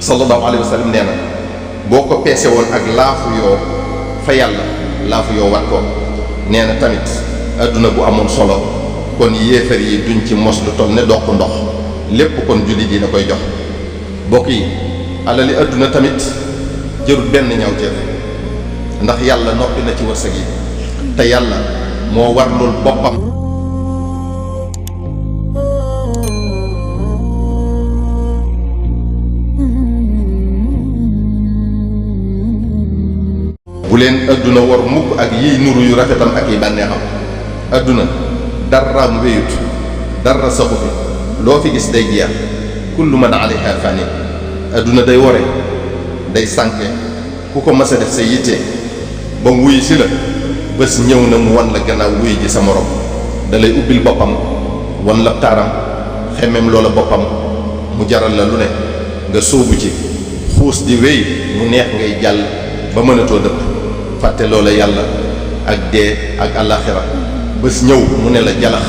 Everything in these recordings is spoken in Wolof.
sallallahu alayhi wa sallam nee na boo ko peese woon ak laafu yoo fa yàlla laafu yoo wat ko nee na tamit adduna bu amoon solo kon yéefar yi duñ ci mos lu toll ne doq ndox lépp kon jullit yi da koy jox bokk yi alali adduna tamit jërul benn ñawteef ndax yàlla noppi na ci wërsëg yi te yàlla moo warlul boppam bu leen adduna war mukk ak yiy nuru yu rafetam ak yi bànneexam adduna daraam wéyut dara saxu fi loo fi gis day jeex kullu man alayha fani adduna day wore day sànke ku ko mas a def sa yitte ba wuy si la bés ñëw na mu wan la gannaaw wuy ji sa morom da lay ubbil boppam wan la taaram xemmeem loola boppam mu jaral la lu ne nga sóobu ci xuus di wéy mu neex ngay jàll ba mënatoo dëpp fàtte loola yàlla ak dee ak àllaaxira bés ñëw mu ne la jalax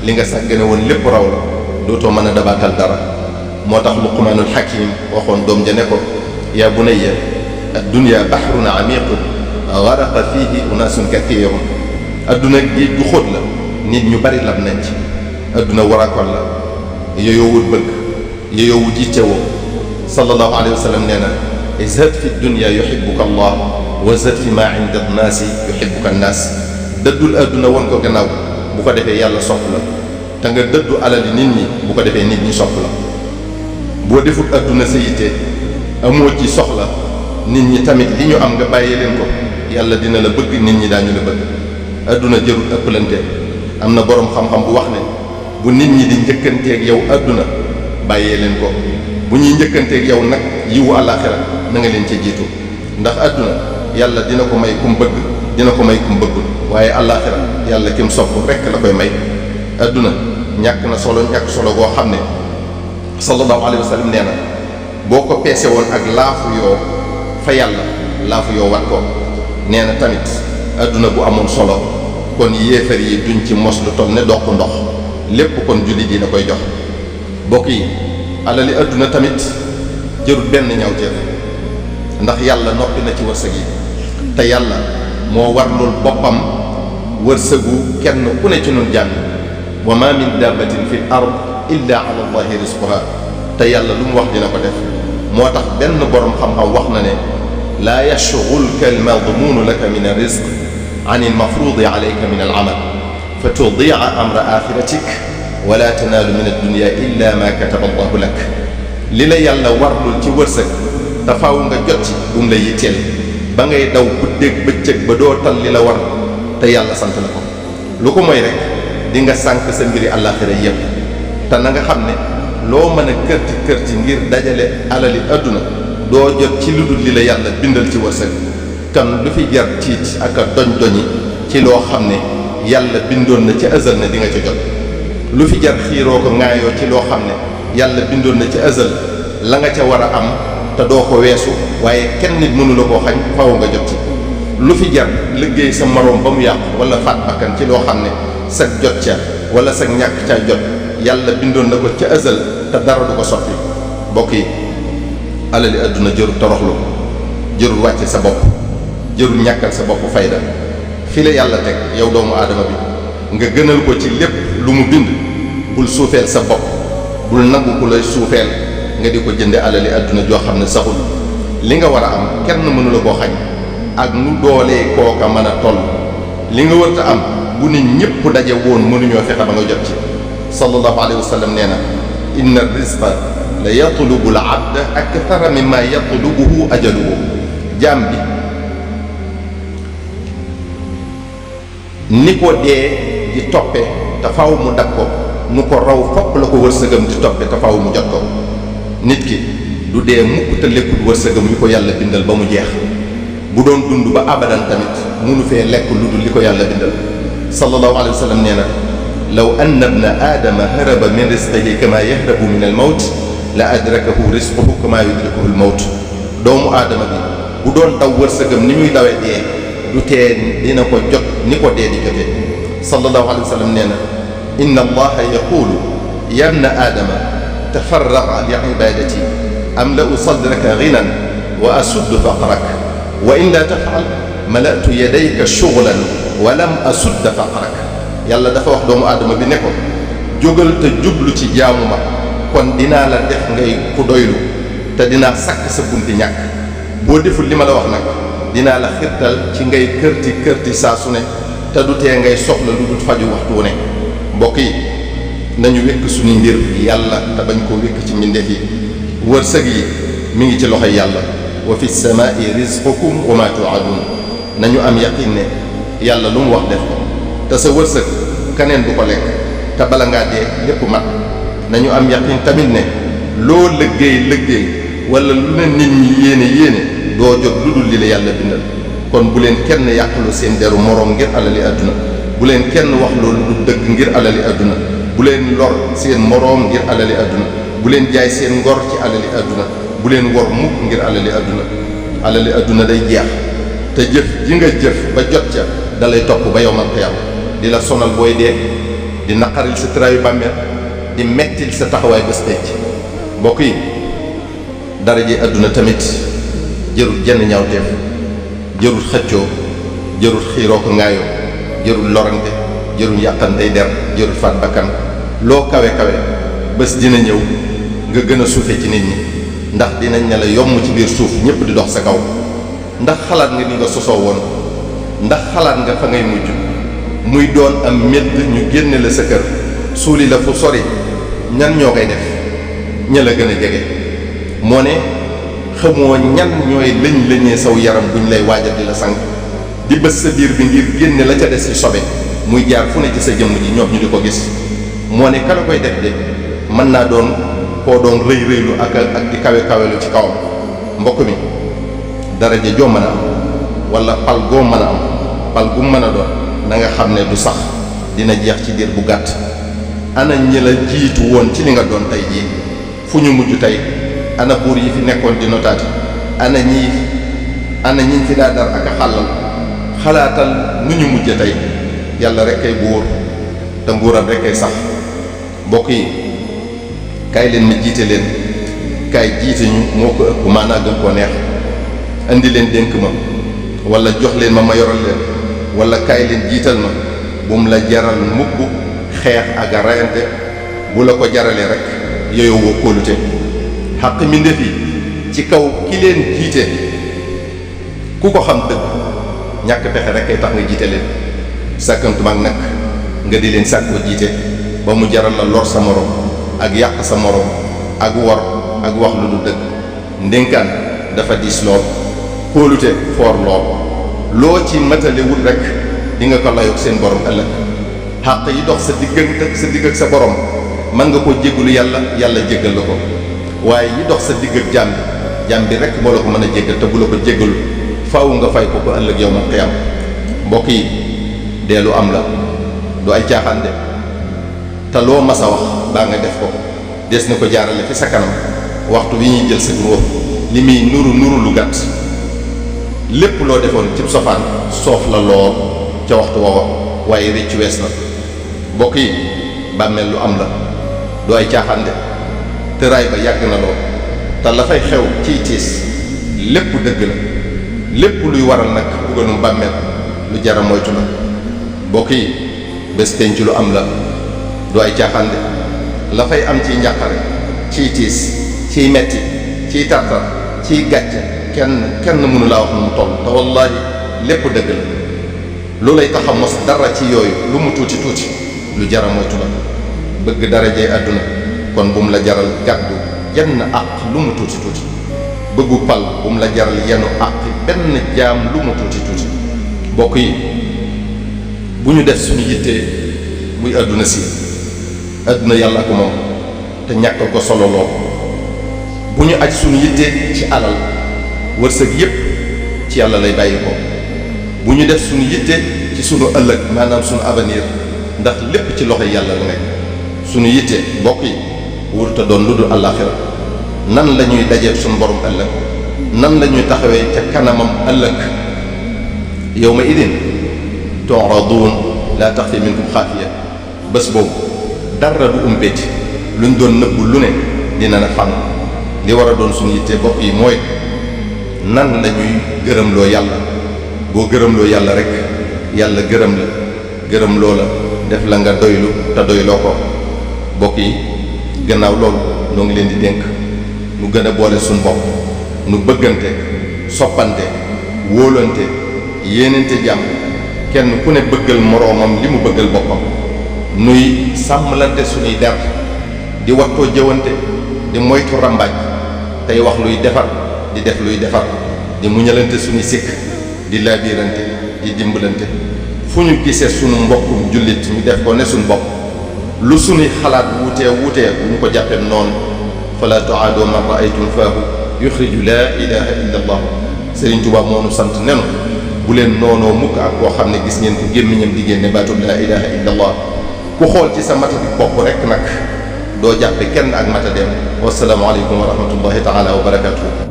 li nga sàggane woon lépp raw la dootoo mën a dabaatal dara moo tax luqmaanul hakim waxoon doom ja ne ko yaa bunayya ad-dunya bahrun amiqun garaqa fihi unaasun kathirun adduna géej gu xóot la nit ñu bari lab nañ ci adduna warakol la yoyoowul bëgg yoyoowul yittewoo sallallahu alayhi wa sallam nee na izhad fi dunya yuhibbuka allah wa zad fi ma inda nnaasi yuhibbuka nnaas dëddul adduna won ko gannaaw bu ko defee yàlla sopp la te nga dëddu alali nit ñi bu ko defee nit ñi sopp la boo deful adduna sa yitte amoo ci soxla nit ñi tamit li ñu am nga bàyyee leen ko yàlla dina la bëgg nit ñi daañu la bëgg adduna jërul ëppalante am na boroom xam-xam bu wax ne bu nit ñi di njëkkanteeg yow adduna bàyyee leen ko bu ñuy njëkkanteeg yow nag yiwu àllaaxira na nga leen ca jiitu ndax adduna yàlla dina ko may kum bëgg dina ko may kum bëggul waaye àllaaxira yàlla kim sopp rekk la koy may adduna ñàkk na solo ñàkk solo goo xam ne sallallahu alayhi wa sallam nee na boo ko peese woon ak laafu yoo fa yàlla laafu yoo wat ko nee na tamit adduna bu amoon solo kon yéefar yi duñ ci mos lu toll ne doq ndox lépp kon jullit yi da koy jox bokk yi alali adduna tamit jërul benn ñawteef ndax yàlla noppi na ci wërsëg yi te yàlla moo warlul boppam wërsëgu kenn ku ne ci nun jàmm wa ma min dabbatin fi l ard illa ala allahi risquha te yàlla lu mu wax dina ko def moo tax benn boroom xam-xam wax na ne laa yashghulka almadmuunu laka min arrizq an almafruudi alayka min alamal fa tudia amra axiratik wala tanaalu min addunya illa ma kataba allahu lak li la yàlla warlul ci wërsëg te faaw nga jot ci bu mu la yitteel ba ngay daw guddeeg bëccëg ba doo tal li la war te yàlla sant la ko lu ko mooy rek di nga sànk sa mbiri àllaaxira yépp te na nga xam ne loo mën a kërti kërti ngir dajale alali adduna doo jot ci lu dul li la yàlla bindal ci wërsëg kan lu fi jar tiit ak a doñ-doñi ci loo xam ne yàlla bindoon na ci azal ne di nga ca jot lu fi jar xiiroo ko ŋaayoo ci loo xam ne yàlla bindoon na ci azal la nga ca war a am te doo ko weesu waaye kenn nit mënu la koo xañ faw nga jot ci lu fi jar liggéey sa moroom ba mu yàqu wala faat bakkan ci loo xam ne sag jot ca wala sag ñàkk ca jot yàlla bindoon na ko ca azal te dara du ko soppi mbokk yi alali adduna jërul toroxlu jërul wàcce sa bopp jërul ñàkkal sa bopp fayda fi la yàlla teg yow doomu aadama bi nga gënal ko ci lépp lu mu bind bul suufeel sa bopp bul nangu ku lay suufeel nga di ko jënde alali adduna joo xam ne saxul li nga war a am kenn mënu la koo xañ ak nu doolee kooka mën a toll li nga wërta am bu nit ñépp daje woon mënuñoo fexe ba nga jot ci sallallahu alayhi wa sallam nee na inna rizqa la yatlubu al abda akthara mimma yatlubuhu ajaluhu jaam bi ni ko dee di toppe te faaw mu dab ko nu ko raw fopp la ko wërsëgam di toppe te faaw mu jot ko nit ki du dee mukk te lekkul wërsëgam yu ko yàlla bindal ba mu jeex bu doon dund ba abadan tamit munu fee lekk lu dul li ko yàlla bindal sallallahu alayhi wa sallam nee na law anna ibna aadama haraba min rizqihi kama yahrabu min al mawt la adrakahu rizquhu kama yudrikuhu al mawt doomu aadama bi bu doon daw wërsëgam ni muy dawee dee du tee dina ko jot ni ko dee di jotee sallallahu alayhi wa sallam nee na inna allaha yaqulu ya ibna aadama tafarraga li ibadati amla'u sadraka ghinan wa asuddu faqrak wa in la taf'al mala'tu yadayka shughlan wa lam asudd faqrak. yàlla dafa wax doomu aadama bi ne ko jógal te jublu ci jaamu ma kon dinaa la def ngay ku doylu te dinaa sakk sa bunti ñàkk. boo deful li ma la wax nag dinaa la xirtal ci ngay kërti saa su ne te du tee ngay soxla lu dul faju waxtu wu ne. mbokk yi nañu wékk suñu mbir yàlla te bañ koo wékk ci mbindeef yi. wërsëg yi mi ngi ci loxoy yàlla. wa fi samaai rizqukum wa ma tuadun. nañu am yaqin ne yàlla lu mu wax def ko te sa wërsëg keneen du ko lekk te bala ngaa dee lépp mat. nañu am yaqin tamit ne loo liggéey wala lu ne nit ñi yéene doo jot lu dul li la yàlla bindal. kon bu leen kenn yàqalu seen deru moroom ngir alali àdduna. bu leen kenn wax loolu du dëgg ngir alali àdduna. bu leen lor seen moroom ngir alali àdduna. bu leen jaay seen ngor ci alali àdduna. bu leen wor mukk ngir alali àdduna. alali àdduna day jeex te jëf ji nga jëf ba jot ca dalay topp ba yawmal qiyaama di la sonal booy dee, di naqaril sa tëraayu bàmmeel, di mettil sa taxawaay bés penc. mbokk yi daraje àdduna tamit jërul jenn ñaawteef, jërul xëccoo, jërul xiiroo ko ngaayoo, jërul lorante, jërul yàqantey der, jërul faat bakkan. loo kawe bés dina ñëw nga gën a suufe ci nit ñi, ndax dinañ ne la yomm ci biir suuf ñépp di dox sa kaw. ndax xalaat nga ni nga sosoo woon? ndax xalaat nga fa ngay mujj muy doon am medd ñu génne la sa kër suuli la fu sori? ñan ñoo koy def? ña la gën a jege. moo ne xamoo ñan ñooy lëñee saw yaram buñ lay waajal di la sang, di bës sa biir bi ngir génne la ca des ci sobe muy jaar fu ne ci sa jëmm ji ñoom ñu di ko gis. moo ne kala koy def de mën naa doon koo doon rëylu ak di kawelu ci kawam. mbokk mi daraja joo mën a am wala pal goo mën a am, pal gu mën a doon, na nga xam ne du sax, dina jeex ci diir bu gàtt. ana ñi la jiitu woon ci li nga doon tey jii fu ñu mujj tey? ana buur yi fi nekkoon di notaati? ana ñiñ fi daa dar ak a xàllal? xalaatal nu ñu mujj tey. yàlla rek kay buur te nguuram rek kay sax. mbokk yi kaay leen ma jiite leen, kaay jiite ñu moo ko ëpp maanaa gën koo neex. indi leen dénk ma wala jox leen ma yoral leen, wala kaay leen jiital ma, bu mu la jaral mukk xeex ak a rayante. bu la ko jaralee rek yooyu woo kóolute. xaq mbindéef yi ci kaw ki leen jiite ku ko xam dëgg ñàkk pexe rek kay tax nga jiite leen. sàkkantumaak nag nga di leen sàkkoo jiite ba mu jaral la lor sa morom ak yàq sa morom ak wor ak wax lu du dëgg. ndénkaan dafa diis lool, kóolute foor lool. loo ci matalewul rek di nga ko layoog seen borom ëllëg. xàq yi dox sa digg ak sa borom mën nga ko jéggalu yàlla jéggal la ko, waaye yi dox sa digg ak jaam bi rek moo la ko mën a jéggal, te bu la ko jéggalu faaw nga fay ko ëllëg yawmal qiyaam. mbokk yi dee lu am la, du ay caaxaan de. te loo mas a wax baa nga def ko des na ko jaarale fi sa kanam. waxtu wi ñuy jël sa ruux li muy nuru lu gàtt, lépp loo defoon ci sofaan soof la lool ca waxtu woowa, waaye réccu wees na. mbokk yi bàmmeel lu am la, du ay caaxaan de. tëraay ba yàgg na lool, te la fay xew ciy tiis lépp dëgg la. lépp luy waral nag bugalum bàmmeel lu jara moytu la. mbokk yi bés penc lu am la, du ay caaxaan de. la fay am ciy njàqare, ciy tiis, ciy metti, ciy tartar, ciy gàcce, kenn mënu laa wax nu mu toll. te wallaahi lépp dëgg la. lu lay tax a mos dara ci yooyu lu mu tuuti lu jara moytu la. bëgg darajee àdduna kon bu mu la jaral gàddu jenn àq lu mu tuuti bëggu pal bu mu la jaral yenu àq benn jaam lu mu tuuti mbokk yi bu ñu def suñu yittee muy àdduna si. àdduna yàlla ko moom te ñàkkal ko solo lool. bu ñu aj suñu yittee ci alal, wërsëg yépp ci yàlla lay bàyyi ko. bu ñu def suñu yitte ci suñu ëllëg, maanaam suñu avenir, ndax lépp ci loxo yàlla la nekk. suñu yitte mbokk yi wurta doon lu dul àllaaxira. nan la ñuy dajeek suñu borom ëllëg, nan la ñuy taxawee ca kanamam ëllëg. yawma idin tu'raduun laa taxfi minkum xaafiya. bés boobu dara du umpeeti, luñ doon nëbbu lu ne dina na fànn. li war a doon suñu yitte bopp yi mooy nan la ñuy gërëmloo yàlla. boo gërëmloo yàlla rek yàlla gërëm la gërëm loo la def la nga doylu te doyloo ko. bokk yi gannaaw loolu ñoo ngi leen di dénk nu gën a boole suñu bopp nu bëggante soppante wóolante yéenante jàmm kenn ku ne bëggal moroomam li mu bëggal boppam nuy sàmmlante suñuy der di wattoo jëwante di moytu rambaaj tey wax luy defar di def luy defar di muñalante suñuy sikk di laabirante di dimbalante fu ñu gisee sunu mbokkum jullit ñu def ko ne suñu bopp lu suñuy xalaat wuutee bu ñu ko jàppee noonu fala tuaadu man raaytum faahu yuxriju laa ilaha illa allah. Sëriñ Tuubaa moo nu sant nenu bu leen noonoo mukk ak koo xam ne gis ngeen ko gémmiñam di génne baatub laa ilaha illa allah. ku xool ci sa matadi bopp rek nag doo jàppe kenn ak matadeem. wassalaamu aleykum wa rahmatullahi taala wa barakatuh.